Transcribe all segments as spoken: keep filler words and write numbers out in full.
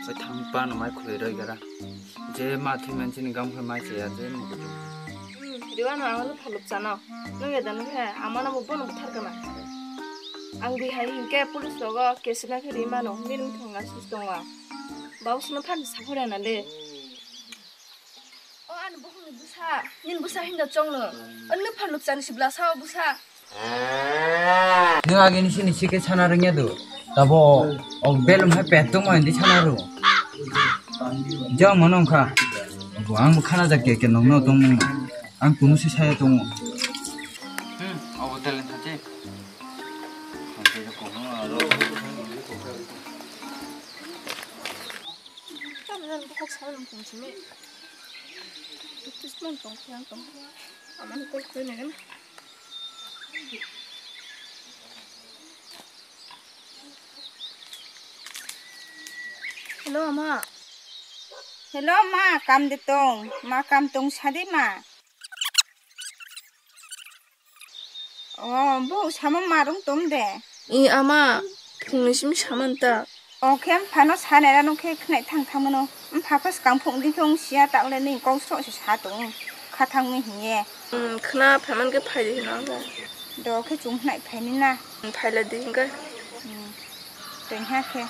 Bai thang pa no mai khulai roi gara. Je ma thwi man chini gam khe mai chaya je no kuchung. Hmm, riwa no ang phaluk chano. Nung ya dan khe ama no bo no thar kana. Ang bi hai hin ke police rogo case na khe ri mano, min thong na sus tong wa. Bau sino phan sa khore na le. O ani bukhung ni busa, nin busa hinda chong no. Ani phaluk chani sibla sa busa. Nwng agini sini sikhe sana rwngya do. Tabo o belum hai pet tongma hindi sana rw. Jao mano wngkha. Bo ang bo khana jak ke ke nokno tongmung. Ang kunu se saya tongo. Hmm, obo talent thate. Tamo jani bukhuk sawi rwng tong simi. Baptisma tong khe ang tong. Amani call khlai nai gana. Hello, ama. Hello, ma, kam de tong? Ma, kam tong sadi, ma? O, bo samo marung tom de. I ama, phungni simi saman ta. O khe phano sanera no khe khnai thang thang mano. Mpha phas kang phung di khe ong sia ta le ni kong sok se sa tong. Kha thang mi hiye. Hmm, khna phaman khe phai di hino ang. Do khe chung hnai phai ni na. Hmm, phai la di hingka. Hmm. Teng ha khe.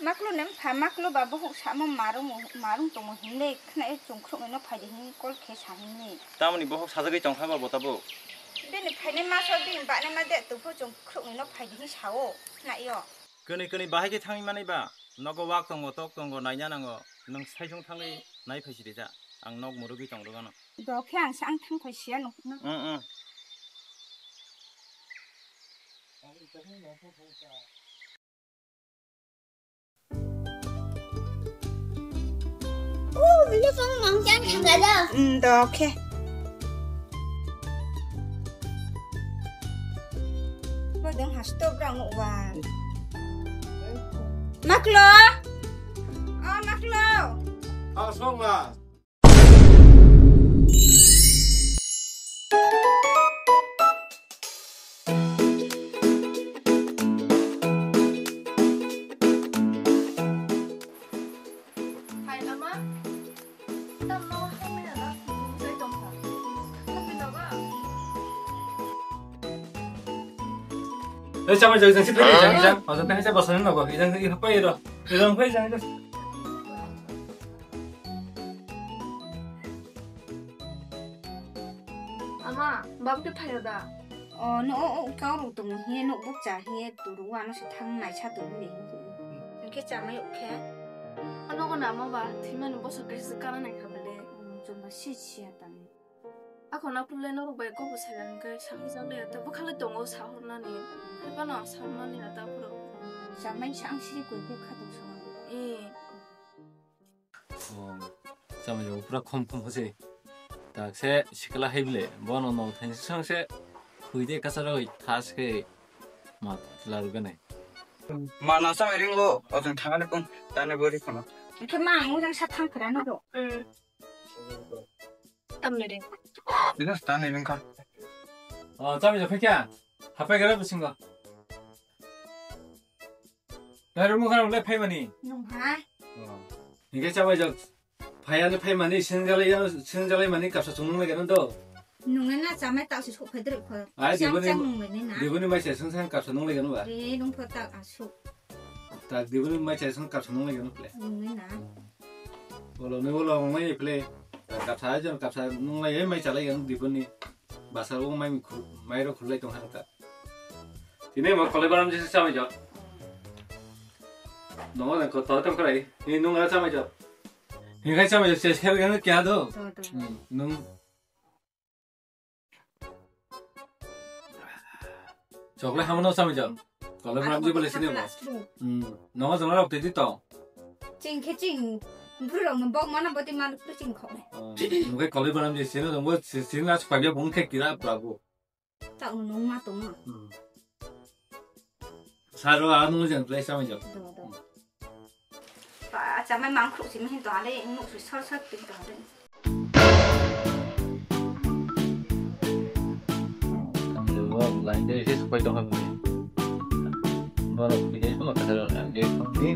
Maklo nem pha, maklo ba bohok samo marung, marung tongo hinle khna e chung khruh no phai di hin call khe sa hinle. Tamoni bohok sajagwi tongkha ba botabo. Bini phainai ma so bini bane ma de tupho chung khruh no phai di hin sao khna yo. Kwnwi kwnwi bahai khe thangwi manai ba. Nogo wak tongo, tok tongo, naina nango. Nwng saisung thangwi nai phai sidi ja. Ang nok murugwi tong rwgano. Do khe ang sa ang thang phai sia nuk na. Mm, mm. Hmm, do khe. Bo dong hasto brang wa. Maklo. Oh, maklo. Ah, song ma. Hai, ama. Tam no hai mena na. Happy no ba? Eh, sama jang, jang, si pwede, jang, jang. Masa teh, saya bosan no ba. Jang, jang, apa ya, doh? Jang, apa ya, jang, jang. Ama, bab khe phaio da? O, no, o, o, kau rok tongo hiye, no, bok cha hiye, turu, ano se thang nai sa turu de. Hingke chamai ok khe? Ano ko nama ba, thimani bosok kaisa kana nai kha bele. Chumba si siya tani. Ako na pule no rok bai ko bo sai hingke sa hijak le ta, bokha le tongo sa hornani. Hai pano sa hornani ata phuro. Chamai sa ang siri koi bokha tong sa. Eh. O, chamai rok pura khom khom se. Tak se sikla hai bile, bono no thain sang se khui de kasa roi thas ke ma la ru gane. Ma na chamai ring lo, o jang thang le pun, tane bori kono. Ke ma ang jang sa thang khra no do. Tam le ring. Ina tane ring kha. O, chamai rok kha. Hapai gara bisingo. Nai rumo khana le phaimani. Nung ha? Oh. Hingke chabai jok. Phayani phaimani, sinjalai, sinjalai mani kapsa chungnung lai gana do. Nung na chamai tau si sok phai droi kho. Ai, chang diboni, chang nung lai na. Diboni mai chai sang sang kapsa nung lai gana ba? Re, nung pho tau asuk. Tak diboni mai chai sang kapsa nung lai gana ple. Nung na. Bolo ni bolo mai ple. Kapsa jon kapsa nung lai mai chalai gana diboni. Basa o mai khu-, mai ro khulai tong hana ta. Tini mo kolai baram jese chamai jok. Nongo nang ko to tong krai. Ni nung ara chamai jok. Ni kai chamai jok, ses kher gan kya do? To, to. Hmm, nung. Chocolate hamano chamai jok. Kolai baram ji bole sini mo. Hmm, nongo jong rok tedi to. Ching khe ching, buru rok no bok mana boti mana buru ching khok le. Oh, nung kai kolai baram ji sini nongo sini as pagya bung khe kira prabu. Tak nung ma tong ma. Hmm. Saro, ah, nung jang place sama jang. Do, do. Pa, chamai mangkhruk si mihin to ale, nuk si sor sor pin to ale. Ang le wa, Lain de isi supai tong kha bini. Borok bini sono kasa rok ang de tong di.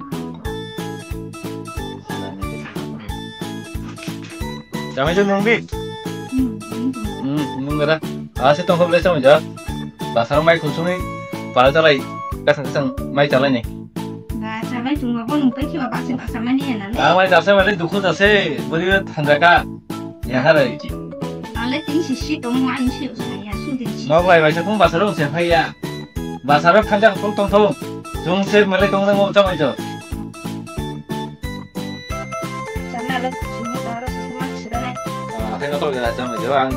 Chamai chwng nung di? Hmm, nung tong. Hmm, nung gara. Ase tong kha bele chamai chwng. Basar mai khusuni para chalai. Kasang kasang mai chalai ni. Ba chamai chwng bo nung pai khiba baksa baksa mani ya na le. Ang mai chase mani dukhu chase. Bori thanjaka. Yaharai. Ale tin si si tong ma in si usaya su din si. Nok lai bai sa phung basaro se phaiya. Basaro khanja phung tong thung. Jung se mele tong nang mo chamai jo. Sana le sini daro sima sira. Ah, akhai no to ga chamai jo ang.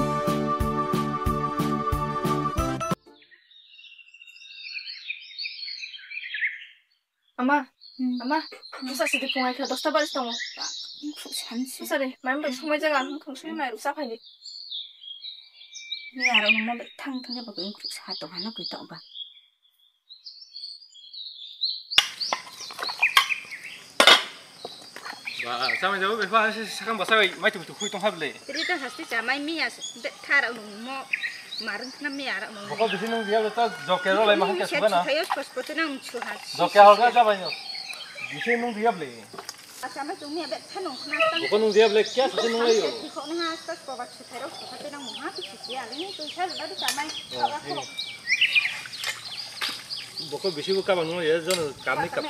Ama, hmm. Ama, hmm. Busa sidi phungai kha, dosta baris tongo. Wngkhuk sanse. Busa de, mami bai sumai jaga, wngkhuk sumai mai ruksa phaidi. Ni aro mama bai thang thang ba wngkhuk sa tong hano koi tong ba. Ba, chamai jabo, bepha, sakang basa bai, mai tu tu khui tong kha bele. Rita hasti chamai miya, de thara nung mo, marung khna miya ra mo. Boko bisi nung dia, ta joke ro lai ma hangke suga na. Thayo spot spot nang chu ha. Joke holga jabai no. Bisi nung dia bele. Asa mai chungni abek thanung khna tang. Boko nung dia bele kya sase nung layo. Khikho na ha sta ko ba chuthairok sokha te nang mungha tu chisi ale ni tu sa la du kamai. Boko bisi bo kabang nung ye jono kamni kap.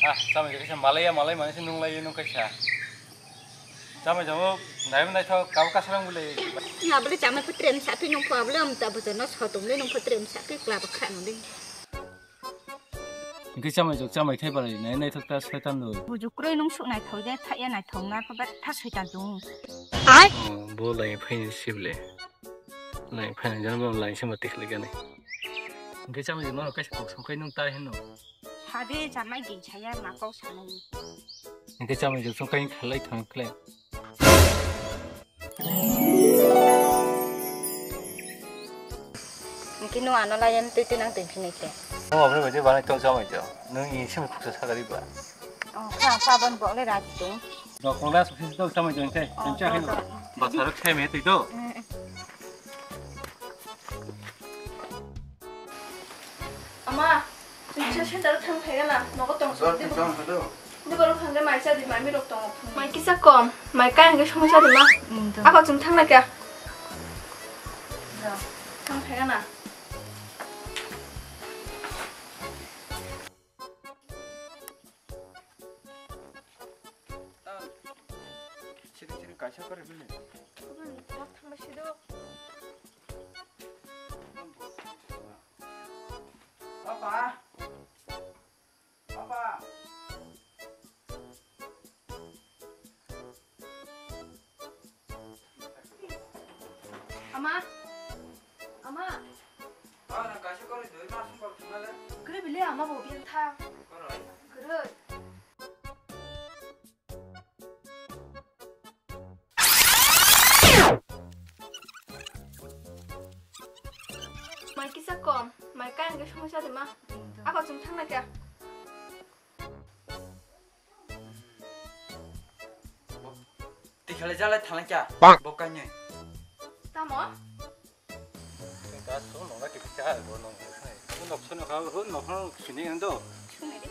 Ah, samai kaisa malaya malai mani se nung layo nung kaisa. Chamai jabo, nai nai tho kabo kasarang bole. Abole chamai putrem sapi nung pho abole amta bojono sotom le nung putrem sapi kla bakha nung de. Hingke chamai jok chamai khai balai nai naithok ta soitan do. Bujuk kroi nung suk naithok de thaiya naithok na ko ba tha soitan tung. Ai. Oh, bo lai phai ni sibole. Lai phai ni jan bo lai se ma tik le gani. Hingke chamai jok no kaisa kok song khai nung ta hin no. Sade chamai din saya ma kok sanai. Hingke chamai jok song khai khalai thang kle. Niki no ano layan tui tui nang tui phini khe. Nung aboni bai banai tong chamai jo. Nung ini simi khuksa sagari ba. Oh, kha kha bon bok le rati tung. Dok kong das phis dok chamai jo khe. Oh, tong cha khe. Dok, dok. Basar khe me tui do. Mm, mm. Ama, twi kisa sendal thang phai gana, nogo tong song di. Tong hado. Di borok thang de mai cha di, mai mi rok tongo phung. Mai kisa kom, mai kai hangke song cha di ma. Ako chung thang na kya? Thang phai gana. Sini sini kaisa kare bile. Thang ba sido. Papa. Papa. Ama. Ama. Ah, nang kaisa kare doi ma sung kok thumale. Kare bile ama bo biang tha. Kare. Mai kisa kom, mai kaya hingke songsa de ma. Ako chwng thang na kya? Tikhale jalai thang kya? Bang. Bo kanya. Tamo? Ka so no ga tikha bo no. Nok sono ka ho nok no sini ando. Sini de.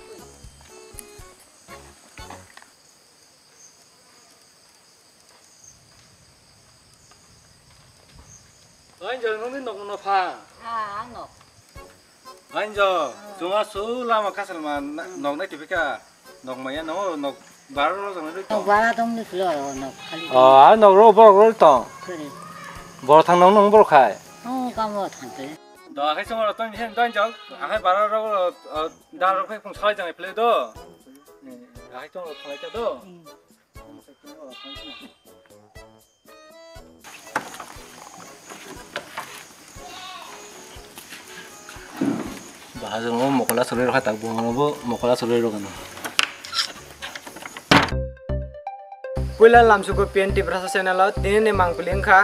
Angel, nungni nok no pha. Ah, nok. Angel, chunga su lama kasal ma nok nai tibika. Nok maya no nok bar ro jang nai. Nok bara dong ni plo ro nok khali. Oh, a nok ro borok ro tong. Kore. Bor thang nong nong bor khai. Oh, kam bor thang te. Do akhai chunga ro tong ni hen do Angel. Akhai bara ro dar ro khai pung sai jang phle do. Akhai chunga ro thang ta do. Bahai jano mokola chorwi rokha tak bo mokola chorwi rokha. Puila lamsuko P N Tiprasa channel o tini ni mangpili wngkha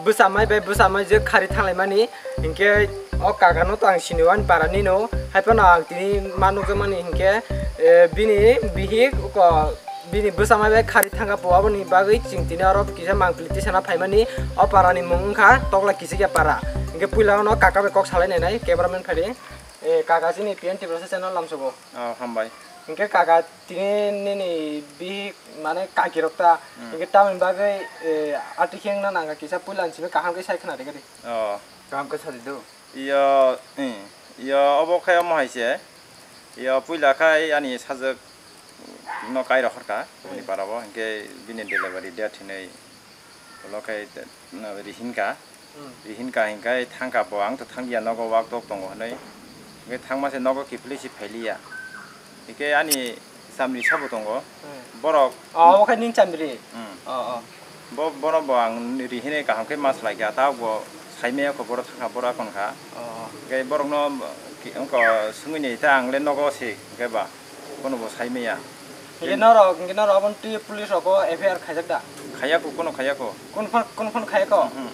bwsamai bai bwsamai je khari thanglaimani, hinkhe o kaka no to ang sini wani para nino, hai phano ang tini ma nukjakmani hinkhe, eh, bini bihik ko Bini bwsa mai bai khari thangkha po, aboni bagwi chwng tini oro kisa mangpili tisana phaimani. O para ni mung wngkha Tokla Kichikya para. Hinkhe puila ono kaka bai kok salai nainai, cameraman phaidi. Eh, kaka chini P N Tiprasa channel lamsogo. Oh, hambai. Hinkhe kaka tini nini bihik mane kaki rok ta. Hmm. Hinkhe tamoni bagwi, eh, ati khe wngna nangkha kisa puila ni simi kaham khe sai khna rega di. Oh. Kaham khe sadi do. Iyo, eh, iyo obo khai omo hai se. Iyo puila khai ani sajwk no kai rohor kha, hmm, bini para bo, hinkhe bini delivery date hinwi ulo khai te, no, rihinka. Hmm. Rihinka hinkhe thangkha bo, ang to thangya nogo wak dok tongo hinwi. Hinkhe thangma se nogo kiphilwi si phailiya. Hinkhe ani chamri sabo tongo. Hmm. Borok. Oh, omo khai nini chamri? Hmm. Oh, oh. Bo, bono bo ang rihinwi kaham khe ma salai kha, ta bo sai maya kho, borok thangkha, borok akon kha. Oh. Hinkhe borokno ki-, wngkha swngwi ni ta ang le nogo se hinkhe ba. Bono bo sai maya. Hinkhe norok, hinkhe norok aboni twi police rok o F I R khaijak da? Khaiya kho, kono khaiya kho. Kono phano, kono phano khaiya kho? Hmm.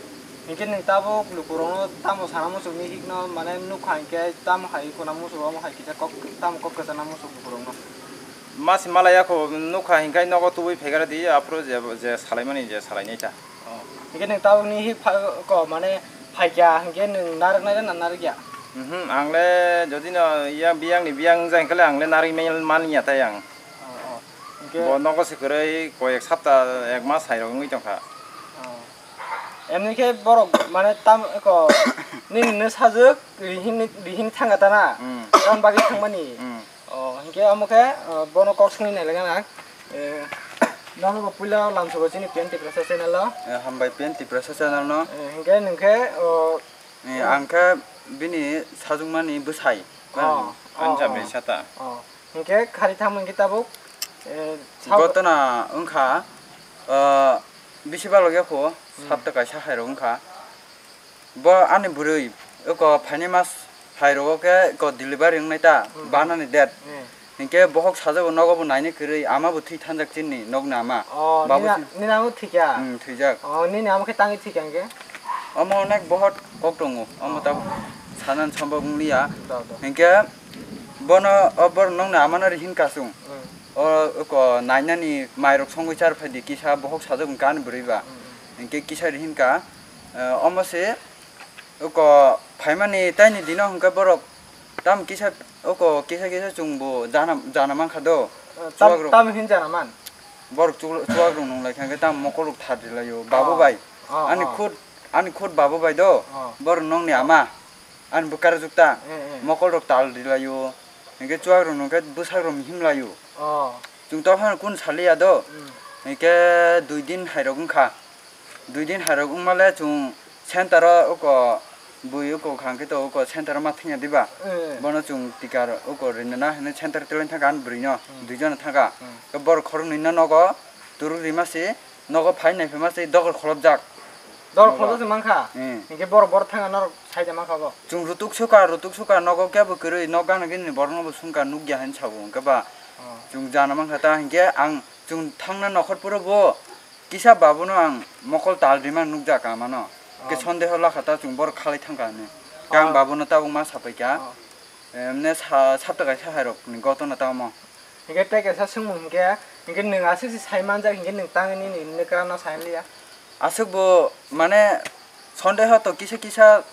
Hinkhe nwng tabuk lukurokno tamo sana muchungni hikno mane nukha hinkhe tamo hai khuna muchungo omo hai kisa kok tamo kok kwchana muchung lukurokno. Masi malaya kho nukha hinkhe nogo tubui phaikara di aphuru je, je salaimani je salainai ta. Oh. Hinkhe nwng tabukni hik pha-, ko mane phaikya hinkhe nwng narwknai na narwkya? Mhm, ang le jodi no yang biyang ni biyang wngja hinkhe le ang le narwk manya tai ang. Oh, oh. Hinkhe bo nogo se kwrwi koi ek sapta ek mas hai rok wngwi tongkha. Oh. Emni khe borok mane tam ko nini no sajwk rihin rihin thanga ta na. Hmm. Tam bagwi thangmani. Hmm. Oh, hinkhe amo khe, oh, bono kok swngwi nai le gana. Eh, nono bo puila lamsogo chini P N Tiprasa channel o. Eh, hambai P N Tiprasa channel no. Eh, hinkhe nwng khe, oh, eh, ang khe bini sajwkmani bwsai. Oh, oh, ang jamai sata. Oh. Hinkhe khari thangma hinkhe tabuk, eh, sabo gotona wngkha, ah, bisi balok yakho, hmm, sapta kaisa hai rok wngkha. Bo ani bwrwi eko phaini mas hai rogo khe eko delivery wngnai ta, hmm, banani date. Hmm. Hinkhe bohok sajago nogo bo naini kwrwi, ama bo thwi thanjak chini nogni ama. Oh, babo nini, thwi-, nini ama thwikha? Hmm, thwijak. Oh, nini ama khe tangwi thwikha hinkhe? Omo onek bohot kok tongo, omo tabuk sanan sombok wngliya. Do, do. Hinkhe bono, o borok nokni amano rihin kasung. Hmm. O eko nainani mairok songwi char phaidi kisa bohok sajak wngkha ani bwrwi ba. Hmm, hmm. Hinkhe kisa rihin ka, eh, omo se eko phaimani taini dino hinkhe borok tam kisa, eko kisa kisa chwngbo jana, jana mankha do. Eh, tam, chuwak rok. Tam hin jana man? Borok chu-, chuwak rok nung lai kha hinkhe tam mokol rok thar ri laio. Babu bai. Oh, ani oh, khud, ani khud babu bai do. Oh. Borok nokni ama. Ani bwkha rwjak ta. Eh, eh. Mokol rok tal ri laio. Hinkhe chuwak rok nung khe bwsak rok mihim laio. Oh. Chwng to phano kun saliya do. Hmm. Hinkhe dui din hai rok wngkha. Dui din hai rok wngma le chwng center o oko bui oko khang khe to oko center o ma thangya diba. Eh. Bono chwng tikar oko rinana hinwi center teleng thangkha ani bwrwi no. Hmm. Dui jona thangkha. Hmm. Khe borok khoroknwi no nogo turuk rima se. Nogo phai nai phai ma se dogor kholopjak. Dogor kholopjak mankha? Hmm. Hinkhe borok, borok thangna norok saida mankha bo? Chwng rutuk suka, rutuk suka nogo kebo kwrwi, nok gana gini borokno bo sungkha nukya hinwi sabo hinkhe ba. Oh. Chwng jana mankha ta hinkhe ang chwng thangna nokhor phuru bo kisa babuno ang mokol tal rimani nukjak amano. Hinkhe, oh, sondeho lakha ta chwng borok khalai thangkha hinwi. Khe ang, oh, babuno tabuk ma sapaikha. Oh. Emne sa-, sapta kaisa hai rokni gotona tamo. Hinkhe tei kaisa swngmung hinkhe, hinkhe nwng aswk se sai manjak hinkhe nwng tangwi nini nini kwrwngno sai manliya? Aswk bo mane sondeho to kisa kisa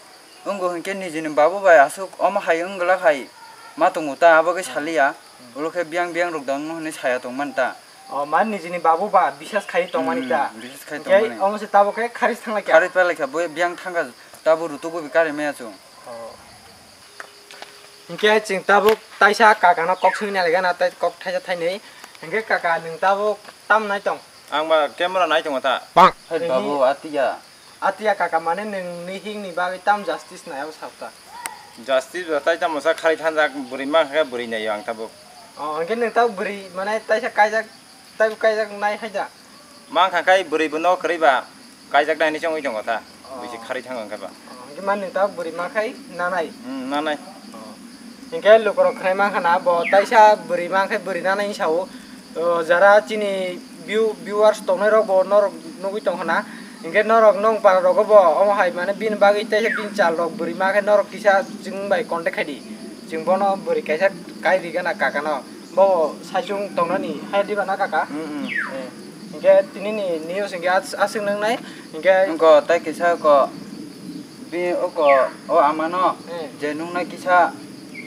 wngo hinkhe nijini babu bai aswk omo hai wng glak hai ma tongo ta abo khe saliya. Hmm. Ulo khe biyang biyang rok da wngno hinwi saya tongmani ta. Oh, mane nijini babu ba bisas khai tongmani ta. Hmm, bisas khai tongmani. Hinkhe omo se tabuk khe kharis thanglaikha. Kharis pailaikha bo biyang thangkha tabuk rutugo bi kari maya chwng. Oh. Hinkhe chwng tabuk taisa kakano kok swngwi nailaikha na tei kok thaisa thainwi. Hinkhe kaka nwng tabuk tam nai tong? Ang ba camera nai tongo ta. Hai babu, atiya. Atiya kaka mane nwng nihik ni bagwi tam justice nai abo sak ta? Justice bo tai tamo sa kharwi thanjak bwrwi mankha khe bwrwi naio ang tabuk. Oh, hinkhe nwng tabuk bwrwi mane taisa kaijak Tei bo kaijak nai hai da? Mankha khai bwrwi bo nok kwrwi ba kaijak nai hinwi chongwi tongo ta. Oh. Bisi kharwi thango wngkha ba. Oh, hinkhe mani ta bwrwi ma khai nanai? Hmm, nanai. Oh. Hinkhe lukurok khnai mankha na bo taisa bwrwi ma khai bwrwi nanai hinwi sao. Oh, jara chini view-, viewers tongnai rok bo norok nugwi tongkha na. Hinkhe norok nong para rogo bo omo hai mane bini bagwi taisa bini chal rok bwrwi ma khai norok kisa chwng bai contact khai di. Chwng bono bwrwi kaisa kai ri gana kaka no. Bo saichung tongnani hai diba na kaka? Hmm, hmm. Eh, hingke tini ni news hingke as-, aswk nang nai, hingke wngko tai kisa ko bi oko o amano. Hmm. Je nung nai kisa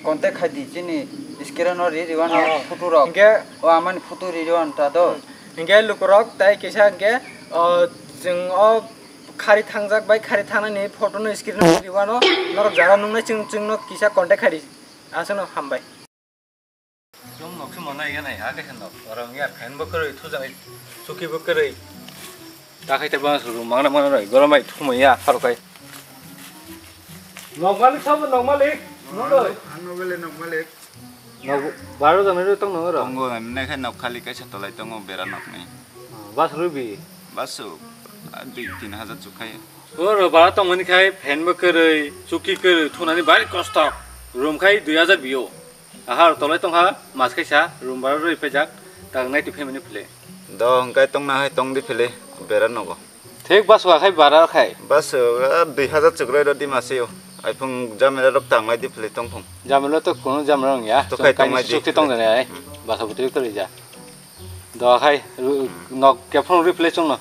contact khai di chini screen o ri riwano. Oh. Photo rok. Hingke o amani photo ri riwano ta do. Hmm. Hingke lukurok tai kisa hingke, o, chwng o khari thangjak bai khari thangnani photo no screen o ri riwano norok jara nung nai chwng, chwng no kisa contact khai di. Aswk no hambai. Chwng nok se mona ya nai, ha kaisa nok. Oro wngya fan bo kwrwi, thujagwi chuki bo kwrwi. Ta khai ta bang suru mangna mangna roi, gorom bai thumui ya, pharo kai. Nok malik sabo, nok malik. Nung doi. Ang nok bele nok malik. Nok baro jani roi tong nang oro. Tongo, emne khai nok khali kaisa tolai tongo, bera nok ni. Ah, bas rui bi? Bas su, ah, dui tin hajar chukhai. Oro bara tongmani khai fan bo kwrwi, chuki kwrwi, thunani bari kosto. Room khai dui hajar bio. Ahar tolai tongkha, mas kaisa, room bara rwi phaijak, tak nai twi phaimani phile. Do, hwnkhe tongna hai tongdi phile, bera nogo. Thik bas wa khai bara khai. Bas, ah, dui hajar chukroi rw di masio. Aphung jamera rok tanglai di phile tongphung. Jamera to kuno jamera wngya. To chwng khai kaini tonglai di. Sukti tong jani ai. Hmm. Basa butui kwrwi ja. Do khai, ru-, nok kephang rwi phile chwngno.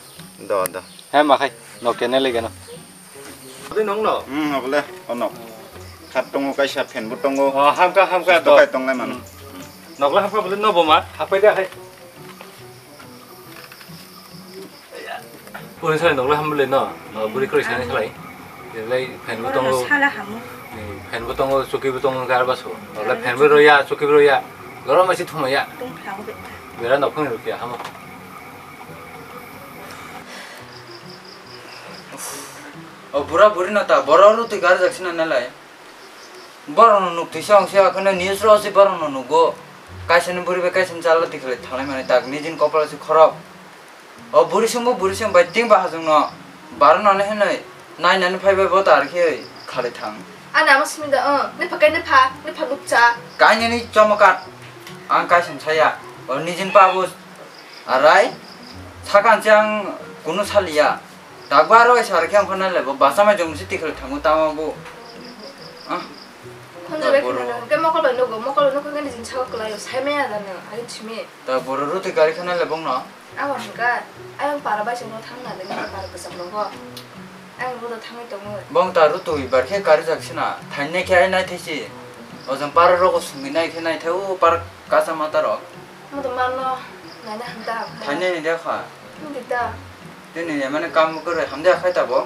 Do, do. He ma khai, nok kene lege no. Adi nong no? Hmm, obole, onok. Khat tongo kaisa, fan bo tongo. Oh, hamka, hamka, do. Tokai tonglai mano. Hmm. Nokla hamka bole no boma, hapai da hai. Puri sai nokla ham bole no, no, puri kori sai salai. Jelai fan bo tongo. Sala hamu. Ni fan bo tongo, chuki bo tongo, gar baso. Nokla fan bo roya, chuki bo roya. Gorom masi thumaya. Tung thang be. Bera nok phang rukia hamo. O bura buri no ta, boro rutwi garjak sina nalai. Borok no nuk twi song se akhane news ro se borok no nugo. Kaisa ni buri bai kaisa ni chala tikhle thalai mani tak nijin kopal se khorok. O buri songbo buri song bai ting bahajong no baro nani hinwi nai nani phai bai bo tar khe khalai thang. Ana amo simi da, uh, ne phakai ne pha, ne pha nukcha. Kainani chomokat ang kaisa saya. O nijin pa bo arai sakan chang kunu saliya. Takbar bai sar khe ang phano le bo basa mai jong si tikhle thango tama bo. Ah. Khunju bai khunju ke mokol bai nugo, mokol bai nugo ke nijin sago kwlaio, sai maya da no, ai simi. Ta boro rutwi gari khana le bongno? Abo hwnka, ayang para bai songno thang na de, nini para kwcham rogo. Ayang rodo thangwi tongo. Bong ta rutwi bar khe gari jak sina, thainai khe ai nai thaisi. Ojang para rogo sungwi nai khe nai thai, o para kacha mata rok. Mo to manno, naina hwnta. Thainai ni de kha. Hwnti ta. Tini ya mane kam kwrwi hamde akhai tabo.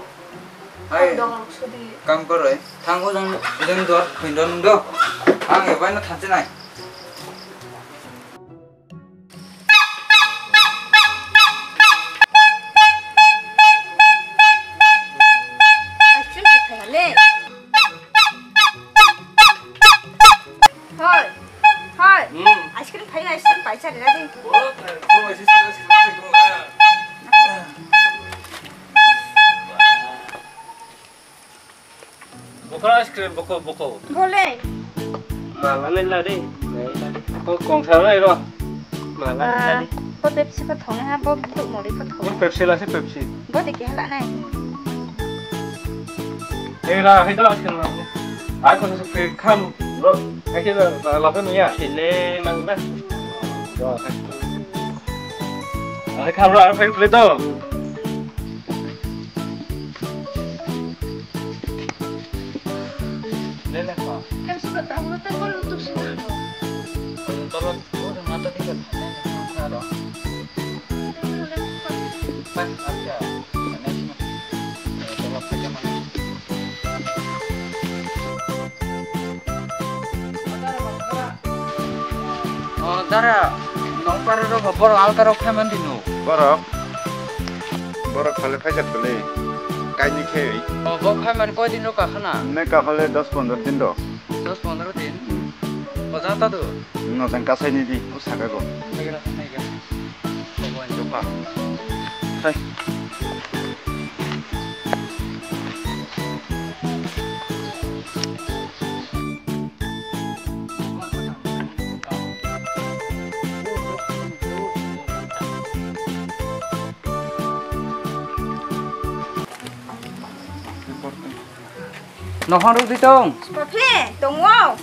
Hai. Dong sudi. Kam kwrwi. Thang o jang, jang dor, phin dor nung do. Ang ya bai no thanse nai. Ice cream se thaya le. Hoi, hoi. Hmm. Ice cream thaya, ice cream pai chari na di. Oh, no, ice cream, ice cream, ice cream. Bokol ice cream, bokol, bokol. Bole. Mala nai la de. Ko kong sa nai ro. Mala nai la de. Bo Pepsi pho thong ha, bo duk mori pho thong. Bo Pepsi la se Pepsi. Bo de ke hala nai. Ei ra, hai da ice cream la. Ai ko se kham ro. Hai ke la la phe mia. Chile mang da. Ro. Hai kham ro, ai phe play do. Lele pa. Kan suka tahu, tak perlu untuk sini. Kalau tolong, oh, udah mata tinggal. Pas aja. O dara, nokpara rok borok alka rok phaiman dino. Borok, borok phale phaijak bwle, kaini khe. O bo phaiman koi din rok kakhana? Ne kaphale dos pondro din rok. Dos pondro din? O jang ta do? No jang kasai ni di, o saka go. Hai. Nokhang rwdi tong. Sipaphi, tongo.